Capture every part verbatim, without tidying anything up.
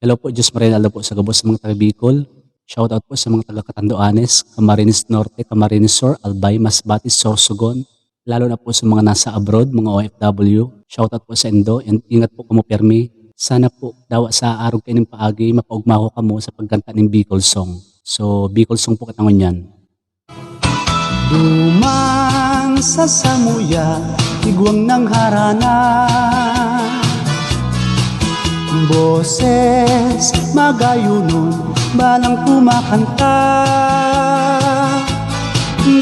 Hello po, Diyos Marinaldo po sa gabos sa mga taga Bicol. Shoutout po sa mga taga Catanduanes, Camarines Norte, Camarines Sur, Albay, Masbate, Sorsogon. Lalo na po sa mga nasa abroad, mga O F W. Shoutout po sa indo, and ingat po kamo permi. Sana po, dawa sa arog kaining paagi, mapaugma ko kamo sa pagkanta ning Bicol song. So, Bicol song po kita ngunyan. Duman sa samuya, igwang nang harana. Boses magayonon, balang kumakanta.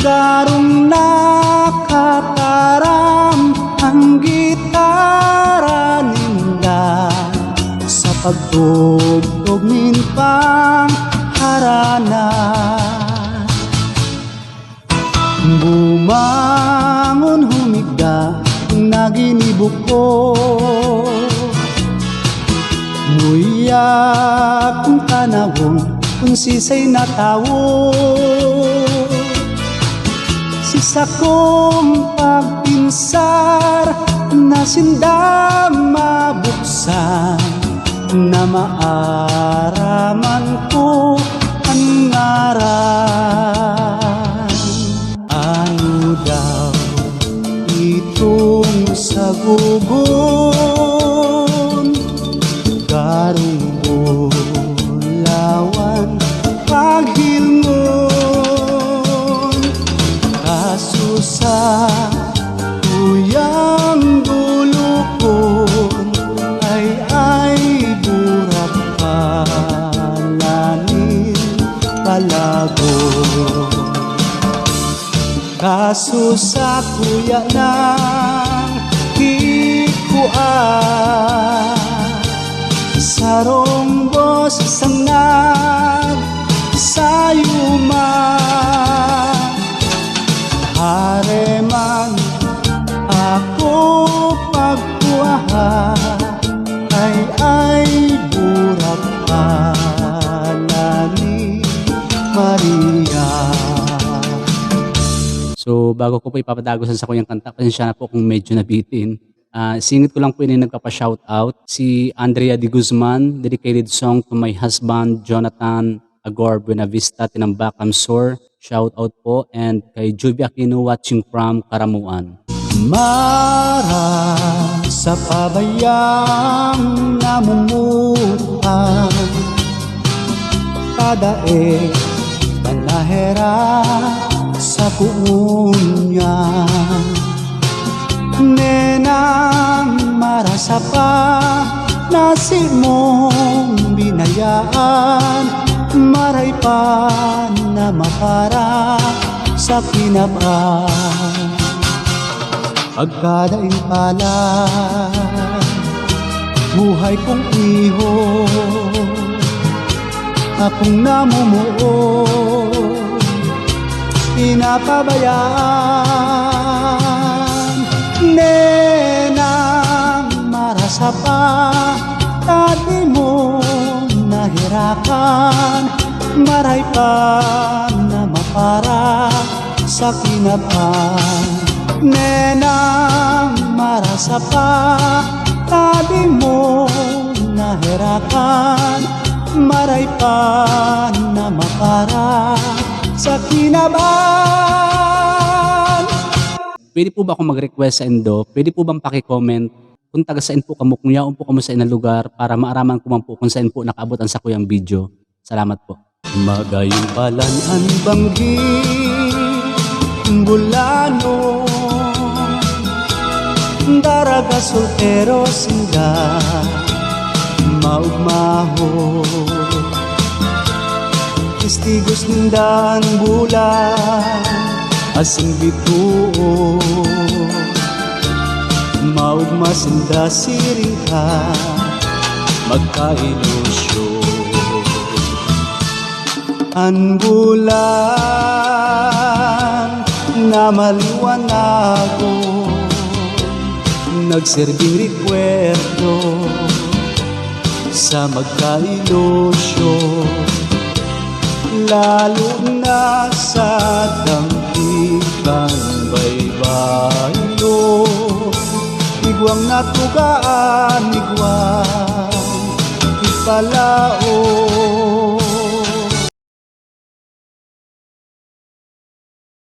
Garong nakataram ang gitara ninda sa pagtugtog nin pangharana. Bumangon, humigda, naginibo ko. Muya kung tanawon, kung sisay na tawo. Si sakong pagpinsar na sinda mabuksan, na maaraman ko an ngaran. Ano daw itong sagogon? Garong bulawan, paghilngon. Kaso sa kuyang dulukon, ay, ay, burak pala nin palagon. Kaso sa kuya nang kikua, sarong boses ang nagsayuma. Hare man ako pagkuaha, ay, ay, burak pala ni Maria. So, bago ko po ipapadagosan sa kuyang kanta, pasensya na po kung medyo nabitin. Ah, singit ko lang po ini nagpapa-shoutout. Si Andrea de Guzman, dedicated song to my husband, Jonathan Agor Buenavista, Tinambac, CamSur. Shoutout po. And kay Juby Aquino, watching from Caramuan. Mara sa pabayang namumuhay, kadae panahera sa kuunya. Nenang marasa pa na simong binayaan, maray pa na mapara sa kinaban. Pagkadaing pala, buhay kong iho, akong namumuo, pinapabayaan, nenang marasa pa, ta di mo naherakan, maray pa na mapara sa kinaban. Nenang marasa pa, ta di mo naherakan, maray pa na mapara sa kinaban. Pwede po ba akong mag-request sa indo? Pwede po bang paki-comment kung taga sain po kamo, kung yaon po kamo sa inang lugar, para maaraman ko man po kung sain po nakaabot ang sakuyang video? Salamat po. Magayon palan an banggi, bulano, daraga soltero sinda, maugmaho. Testigos nindan bulan asin bituon, maugma sinda siring ka magkailusyon. An bulan na maliwanagon, nagserbing rekwerdo sa magkailusyon, lalo na sa danggi kan baybayon. Igwang natugaan, igwang palaog.